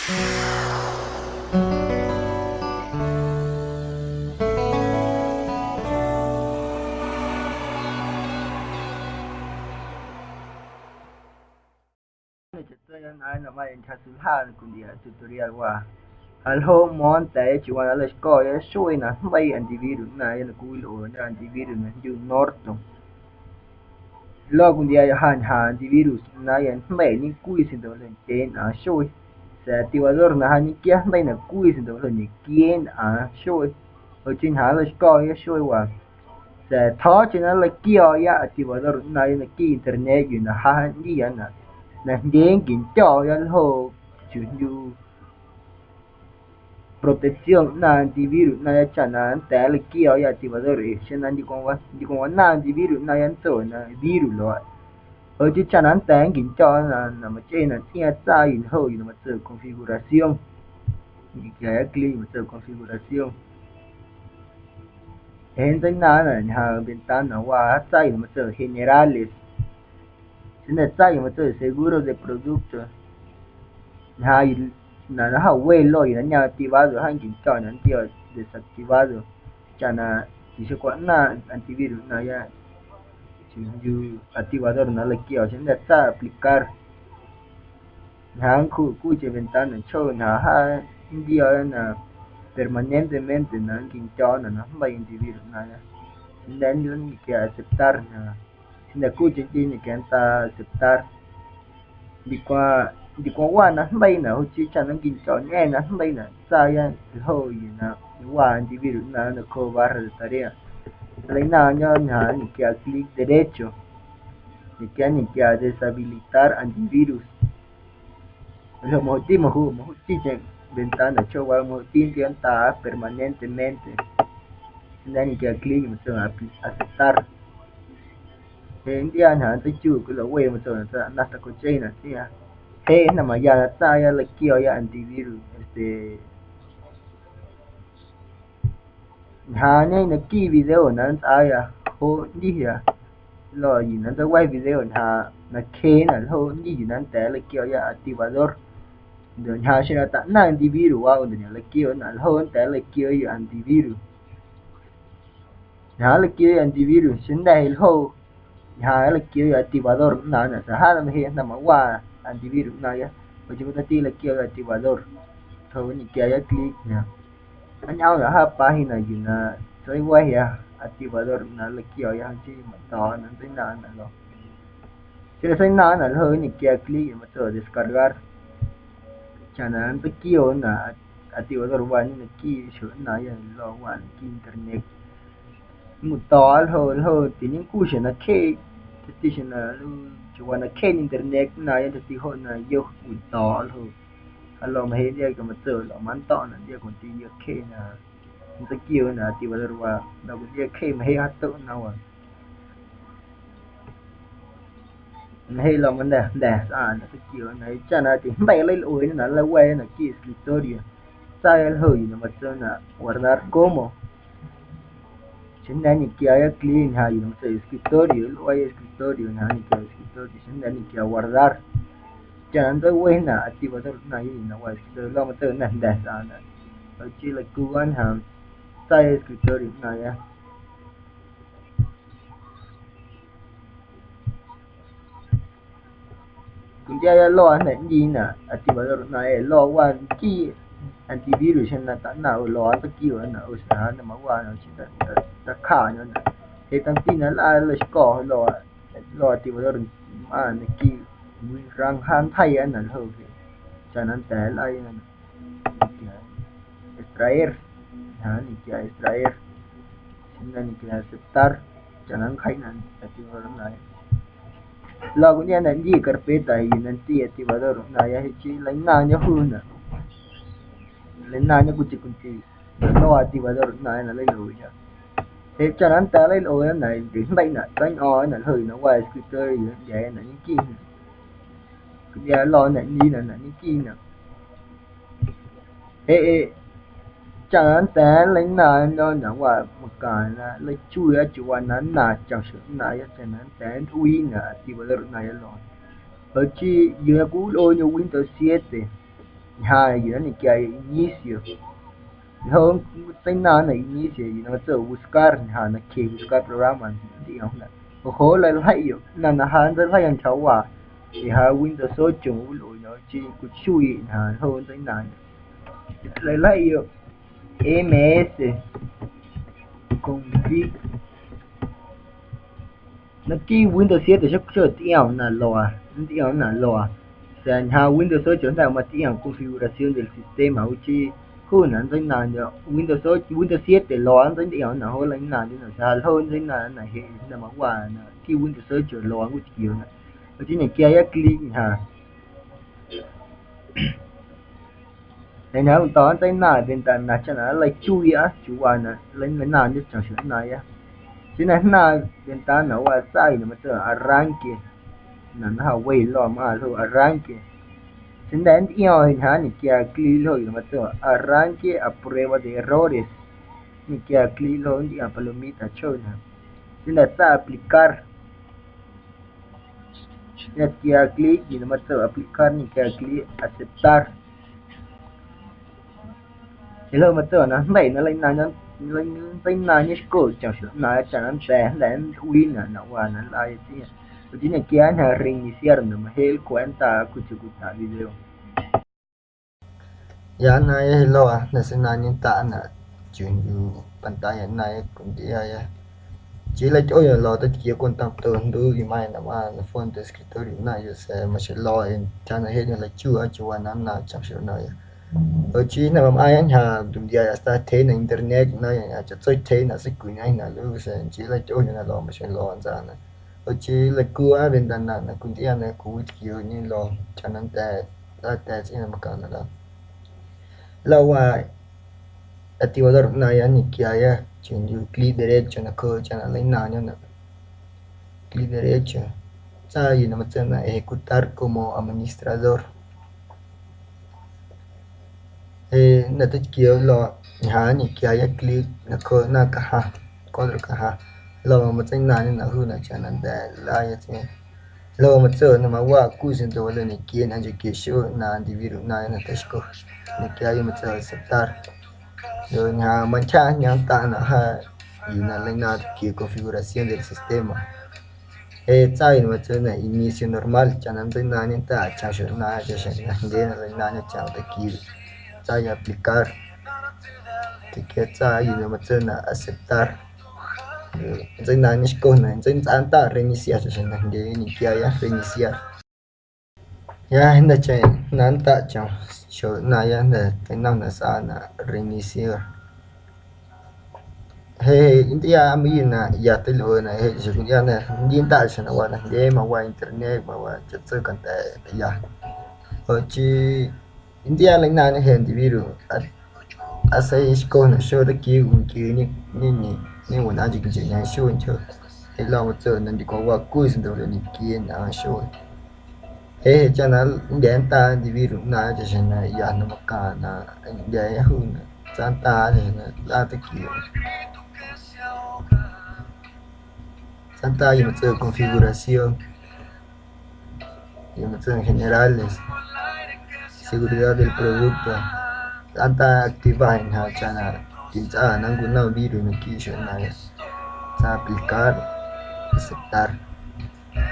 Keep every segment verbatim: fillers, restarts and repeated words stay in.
Chaꞌtsondyo̱ na nmeiⁿꞌ ntyja suljaaꞌ na cwintyꞌiaꞌ tutorial waa. Jaljoo mo̱o̱ⁿ nnda̱a̱ chiuuwaa na nleixco̱ya xuee na jndeii antivirus ꞌnaaⁿya na cwiwilꞌueeꞌndyo̱ antivirus na jndyu Norton. Luaꞌ cwintyꞌiaꞌyoꞌ ja ñjaaⁿ antivirus ꞌnaaⁿya jndeiꞌ ñecwii ciento ljoꞌndyee nnꞌaaⁿ xuee, sa̱a̱ activador na ja ñequia jndeii na cwii ciento ljoꞌndyee nnꞌaaⁿ xuee. Joꞌ chii ñjaaⁿ nleixco̱ya xuee waa. Sa̱a̱ tjo̱o̱cheⁿ na nleiquio̱o̱ya activador ꞌnaaⁿya naquiiꞌ internet yuu na ja nꞌndya na najndyee nquindyo̱ya ljoꞌ chiuu jndyu protección ꞌnaaⁿ antivirus ꞌnaaⁿya chaꞌ na nnda̱a̱ nleiquio̱o̱ya activador ee xeⁿ na ndicwaⁿ wa- ndicwaⁿ wanaaⁿ antivirus ꞌnaaⁿya nntso na virus luaaꞌ. Joꞌ chii chaꞌ na nnda̱a̱ nquindyo̱ya na na machꞌeenaꞌ tsꞌiaaⁿ tsaꞌ yuu na joꞌ yuu na matsa̱ꞌ configuración. Quia clic yuu matsa̱ꞌ configuración. Ee nntseinaaⁿnaꞌ ñjaaⁿ ventana waa tsaꞌ yuu na matsa̱ꞌ generales. Xeⁿjnda̱ tsaꞌ yuu na matsa̱ꞌ seguros de producto. Ñjaaⁿ yuu na na jaawe luaꞌ yuu na ñoom activado jaa nquindyo̱ na nntio̱ desactivado. Chaꞌ na tixocwaꞌnaaⁿ antivirus ꞌnaaⁿya chiuu jndyu activador na nleiquio̱o̱ xeⁿjnda̱ tsaꞌ aplicar. Ñjaaⁿ nncjuꞌ cwiicheⁿ ventana chjoo ñjaaⁿ jaa nntio̱o̱ya na permanentemente na nquindyo̱na na jndeii antivirus ꞌnaaⁿya. Xeⁿjnda̱ nñequia aceptar ñjaaⁿ. Xeⁿjnda̱ cwiicheⁿ nquii ñequia nnta aceptar. Ndicwaⁿ ndicwaⁿ waa na jndeiinaꞌ joꞌ chii chaꞌ na nquindyo̱ñꞌa̱ⁿ na jndeiinaꞌ tsaaya ljoꞌ yuu na waa antivirus ꞌnaaⁿ nacjooꞌ barra de tarea. Nleinaⁿñe ñjaaⁿ nñequia clic derecho. Ñequia nñequia deshabilitar antivirus. Ljoꞌ majoꞌti majuꞌ majoꞌticheⁿ ventana chjoowaꞌ majoꞌti nntio̱ nnta permanentemente. Xeⁿjnda̱ nñequia clic matseinaꞌ aceptar. Ee nntꞌiaa ñjaaⁿ ntseichuuꞌ cwilaꞌwe matseinaꞌ tsaⁿ na tacochꞌeenaꞌ tsꞌiaaⁿ. Jeꞌ jnda̱ maya na tsaaya nleiquio̱ya antivirus este. Ñjaañe naquiiꞌ video na nntsꞌaaya joꞌ ꞌndyia luaꞌ yuu na nntseiwai video ñjaaⁿ na cjeena ljoꞌ ꞌndyia yuu na nnda̱a̱ nleiquio̱ya activador. Ndoꞌ ñjaaⁿ xeⁿ na taꞌnaⁿ antivirus waa ndoꞌ ñjaaⁿ nleiquio̱naꞌ ljoꞌ nnda̱a̱ nleiquio̱ya antivirus. Ñjaaⁿ nleiquio̱ya antivirus xeⁿjnda̱ ljoꞌ ñjaaⁿ nleiquio̱ya activador ꞌnaaⁿnaꞌ sa̱a̱ jaa na meiⁿjeꞌ jnda̱ mawaa antivirus ꞌnaaⁿya. Joꞌ chii mati nleiquio̱ya activador. Tjoo nñequiaya clic na. Nñꞌoomnaꞌ jaa página yuu na seiwaya activador na nleiquio̱ya joꞌ chii mato̱o̱ na nntseinaⁿnaꞌ ljoꞌ. Xeⁿ na seinaaⁿnaꞌ ljoꞌ nñequia clic yuu matso descargar. Chaꞌ na nntseiquio̱naꞌ activador waañe naquiiꞌ xjo ꞌnaaⁿya luaꞌ waa naquiiꞌ internet. Mato̱o̱ ljoꞌ ljoꞌ tiñecwii xjeⁿ na cjeꞌ, tati xjeⁿ na chawa na cjeꞌ internet ꞌnaaⁿya tati joꞌ na yo mato̱o̱ ljoꞌ. Jaa luaꞌ meiⁿjeꞌ nntꞌia camatso luaꞌ mando̱ꞌnaꞌ nntꞌia cwentindyo̱ cjeꞌ na nntseiquio̱naꞌ activador waa na cwentindyo̱ cjeꞌ meiⁿjeꞌ jaatoꞌ na waa. Meiⁿjeꞌ luaꞌ manda̱ jnda̱ sꞌaaⁿ na tseitquio̱o̱ na chaꞌ na tijndeiꞌ nleilꞌueeꞌñe na nleiwa̱a̱ya naquiiꞌ escritorio. Tsaaya ljoꞌ yuu na matso na guardar como. Xeⁿjnda̱ nñequiaaya clic ñjaaⁿ yuu na matso escritorio, nlꞌuaaya escritorio ñjaaⁿ nñequia escritorio, xeⁿjnda̱ nñequia guardar. Chaꞌ na nntseiwenaꞌ activador ꞌnaaⁿya yuu na waa escritorio luaꞌ matso na jnda̱ sꞌaaⁿ na. Joꞌ chii leicuuꞌa ñjaaⁿ tsaaya escritorio ꞌnaaⁿya. Cwintyꞌiaaya luaꞌ jnda̱ ꞌndiinaꞌ activador ꞌnaaⁿya ee luaꞌ waa nquii antivirus xeⁿ na taꞌnaⁿ ꞌu luaꞌ nntseicꞌio̱o̱naꞌ ꞌu sa̱a̱ na mawaanaꞌ xeⁿ tacjaꞌñenaꞌ. Ee tomti na nlꞌaa nleixco̱ luaꞌ, luaꞌ activador mꞌaaⁿ naquiiꞌ wi ran jaa ntjeiiꞌa na ljoꞌ chaꞌ na nnda̱a̱ nlꞌaayanaꞌ. Extraer, ñjaaⁿ nñequia extraer, xeⁿ na nñequia aceptar, chaꞌ na nncjeiiꞌnaꞌ activador ꞌnaaⁿya. Luaꞌ cwintyꞌiaaya na nquii carpeta yuu na nntꞌia activador ꞌnaaⁿya jeꞌ chii nleinaaⁿñe juunaꞌ, nleinaaⁿñe cwiicheⁿ cwentyi na luaa activador ꞌnaaⁿya na nleilꞌueeꞌya. Ee chaꞌ na nnda̱a̱ nleilꞌueeꞌya na tijndeiꞌnaꞌ tseiñꞌo̱o̱ⁿya na ljoꞌ yuu na waa escritorio nndyaaꞌya na ñenquiinaꞌ. Cwintyꞌiaaya luaꞌ na ꞌndiinaꞌ na ñenquiinaꞌ. Ee ee chaꞌ na nnda̱a̱ nleinaaⁿñe na waa macaⁿnaꞌ nleichuiiꞌa chiuuwaa na nnaaⁿ chom xjeⁿ ꞌnaaⁿya chaꞌ na nnda̱a̱ nntꞌuiinaꞌ activador ꞌnaaⁿya luaꞌ. Joꞌ chii yuu na cwiwilꞌueeꞌndyuꞌ Windows siete, Ñjaaⁿ yuu na nñequiaayoꞌ inicio. Ljoꞌ nntseinaⁿnaꞌ inicio yuu na matso buscar, ñjaaⁿ nacje buscar programa ntꞌioomnaꞌ. Joꞌ joꞌ nleiljeiꞌyoꞌ ꞌnaⁿ na ja nntseiljeiya ntyjawaa, ee ja Windows ocho mawilꞌueꞌndyo̱ chi cwichuiiꞌ ñjaaⁿ ljoꞌ nntseinaⁿndyoꞌ. Leiljeiꞌyoꞌ M S config. Naquiiꞌ Windows siete xeⁿ xeⁿ tꞌioom na luaa, nntꞌioom na luaa, sa̱a̱ ñjaaⁿ Windows ocho jnda̱ matꞌioom configuración del sistema, joꞌ chii juunaꞌ nntseinaaⁿndyo̱ Windows ocho, Windows siete luaa nntseinꞌioomnaꞌ joꞌ nleiñꞌeⁿndyo̱ na sa̱a̱ ljoꞌ nntseinaaⁿ na jeꞌ jnda̱ mawaa na quiiꞌ Windows ocho luaa nncwitquioonaꞌ. Joꞌ chii ñequiaya clic ñjaaⁿ. Ee ñjaaⁿ cwindo̱o̱ꞌa nntseinaaⁿ ventana chaꞌ na nleichuiiꞌa chiuuwaa na nleilanaⁿñe chaꞌxjeⁿ ꞌnaaⁿya. Xeⁿ na jnaaⁿ ventana waa tsaꞌ yuu na matso arranque, na na jaaweꞌ luaa mꞌaaⁿ ljoꞌ arranque. Xeⁿjnda̱ nntꞌioom ñjaaⁿ ñequiaa clic ljoꞌ yuu na matso arranque a prueba de errores, ñequiaa clic ljoꞌ nntꞌioom palomita chjooꞌ ñjaaⁿ. Xeⁿjnda̱ tsaꞌ aplicar. Ñequiaa clic yuu na matso aplicar, ñequiaa clic aceptar. Ee ljoꞌ matso na jnda̱ na nleinaⁿñe, nleinaⁿñe xcoꞌ chaꞌxjeⁿ ꞌnaaⁿya chaꞌ na nnda̱a̱ jnda̱ nntꞌuiinaꞌ na waa na nlꞌaaya tsꞌiaaⁿ. Joꞌ chii ñequiaa ñjaaⁿ reiniciar ndoꞌ majeꞌ nlcwa̱a̱ nnda̱a̱ cwichooꞌ cwitaꞌ video. Ya ꞌnaaⁿya jeꞌ luaa jnda̱ seinaaⁿ ñendaꞌnaꞌ chiuu pantalla ꞌnaaⁿya cwintyꞌiaaya. Nchii nlatyꞌoyoꞌ los teitquia cwentꞌom to jnduuꞌ meiiⁿ na mꞌaaⁿ na fondo de escritorio ꞌnaⁿyoꞌ sa̱a̱ maxjeⁿ los ee chaꞌ na jeꞌ ñeleichuuꞌa chiuuwaa na nnaaⁿ chaꞌxjeⁿ ꞌnaⁿya. Joꞌ chii jnda̱ mamꞌaaⁿya ñjaaⁿ nndundiaaya hasta tyjeeꞌnaꞌ internet ꞌnaⁿya, chaꞌtso tyjeeꞌnaꞌ seicwiꞌñenaꞌ lꞌuu sa̱a̱ nchii nlatyꞌoyoꞌ na los maxjeⁿ los nntsꞌaanaꞌ. Joꞌ chii nleicuuꞌa ventana na cwintyꞌiaana cwiwitquiooꞌñe los chaꞌ na nnda̱a̱ nlꞌaatya̱a̱ tsꞌiaaⁿ na macaⁿnaꞌ ljoꞌ. Lawaa activador ꞌnaaⁿya nñequiaaya chiuu clic derecho nacjooꞌ chaꞌ na nleinaⁿñenaꞌ. Clic derecho. Tsaꞌ yuu na matso na ejecutar como administrador. Ee jnda̱ teitquia los ñjaaⁿ nñequiaaya clic nacjooꞌ ꞌnaaⁿ caja, cuadro caja. Ljoꞌ matseinaaⁿñenaꞌ juunaꞌ chaꞌ na nnda̱a̱ nlꞌaaya tsꞌiaaⁿ. Ljoꞌ matso na mawaa cwii centavo na ñequiee nnꞌaⁿ nchooꞌ quia xuee na antivirus ꞌnaaⁿya na teixco. Ñequiaaya matso aceptar. Ndoꞌ ñjaaⁿ mantyjaaꞌ ñjaaⁿ nntaꞌnaꞌ jaa yuu na nleinaⁿ tquia configuración del sistema. Ee tsaꞌ yuu na matso na inicio normal chaꞌ na nntseinaaⁿñe nntaꞌ chaꞌxjeⁿ ꞌnaaⁿya chaꞌxjeⁿ na jndye na nleinaaⁿñe chaꞌ na teiquiuuꞌ. Tsaꞌya aplicar. Teiquiaa tsaꞌ yuu na matso na aceptar. Ntseinaaⁿñe xco na ntseintsꞌaa nntaꞌ reiniciar chaꞌxjeⁿ na jndye ñequiaaya reiniciar. Ya jnda̱cheⁿ na nntaꞌ chom xjo ꞌnaaⁿya jnda̱ teinom na sꞌaanaꞌ reiniciar. Jeꞌ jeꞌ ntyꞌiaa mayuuꞌ na ya teilꞌueeꞌnaꞌ jeꞌ xjeⁿ cwintyꞌiaanaꞌ nquiiꞌ nntaꞌ xjeⁿ na waa na jndye mawaa internet mawaa chaꞌtso canda̱a̱ꞌ ya. Joꞌ chii ntyꞌiaa nleinaaⁿñe jeꞌ antivirus. Aa seiiꞌ xco na xuee teiquiuuꞌ ñequiuuñe, ñe, ñe, ñe wanꞌaaⁿ nchii quinchꞌa̱ ñjeeⁿ xuee ntyjo. Ee ljoꞌ matso na ndicwaⁿ waa cwii centavo na ñequiee nnꞌaaⁿ xuee. Ee jeꞌ chaꞌ na nndya̱a̱ nntaꞌ antivirus ꞌnaaⁿya chaꞌxjeⁿ na ya na macaⁿnaꞌ na nndya̱a̱ya juunaꞌ tsaꞌ nntaꞌ chaꞌxjeⁿ na lꞌaa teiquiuuꞌ. Tsaꞌ nntaꞌ yuu matso configuración. Yuu matso generales, seguridad del producto. Lꞌaa nntaꞌ activar ñjaaⁿ chaꞌ na tintsꞌaa na nncwinom virus naquiiꞌ xuee ꞌnaaⁿya. Tsaꞌ aplicar, aceptar.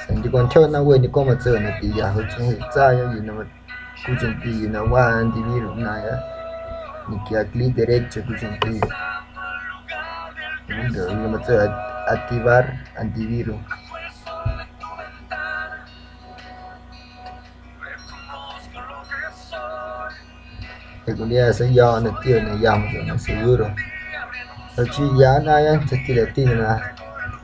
Sa̱a̱ ndicwaⁿ ntyjo ꞌnaⁿ we ndicwaⁿ matso na tiya joꞌ chii jeꞌ tsaꞌya yuu na cwiicheⁿ ti yuu na waa antivirus ꞌnaaⁿya. Ñequiaa clic derecho cwiicheⁿ ti. Ndoꞌ yuu na matso activar antivirus. Ee cwintyꞌiaa seiyo̱o̱ꞌa na tioo na ya matsꞌaⁿ na seguro. Joꞌ chii ya ꞌnaaⁿya nchii tîlaꞌtiꞌ na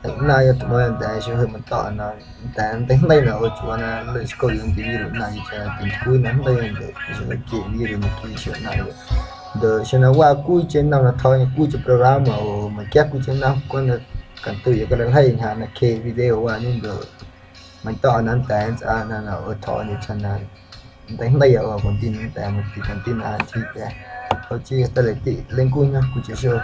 ꞌnaaⁿya tꞌmo̱o̱ⁿya nda̱a̱ xeⁿ joꞌ mato̱ꞌa na nnda̱a̱ nnteijndeiinaꞌ ꞌo chiuuwaa na nleiꞌxcoꞌyoꞌ antivirus ꞌnaaⁿya chaꞌ na tintycwii na jndeiiya ndoꞌ xocweeꞌ virus naquiiꞌ xeⁿ ꞌnaaⁿya. Ndoꞌ xeⁿ na waa cwiicheⁿ nnom na tjo̱o̱ñe cwiicheⁿ programa oo meiⁿquia cwiicheⁿ nnom cweꞌ na cantuꞌyoꞌ calaljeiya ñjaaⁿ nacje video waañe ndoꞌ meiⁿto̱ꞌa na nnda̱a̱ nntsꞌaa na na ꞌo tjo̱o̱ñe chaꞌ na nteijndeiya ꞌo contina nnda̱a̱ mati contina ntyjiiꞌ tꞌa̱. Joꞌ chii hasta leiꞌtiꞌ nleilcweꞌñe cwiicheⁿ xuee.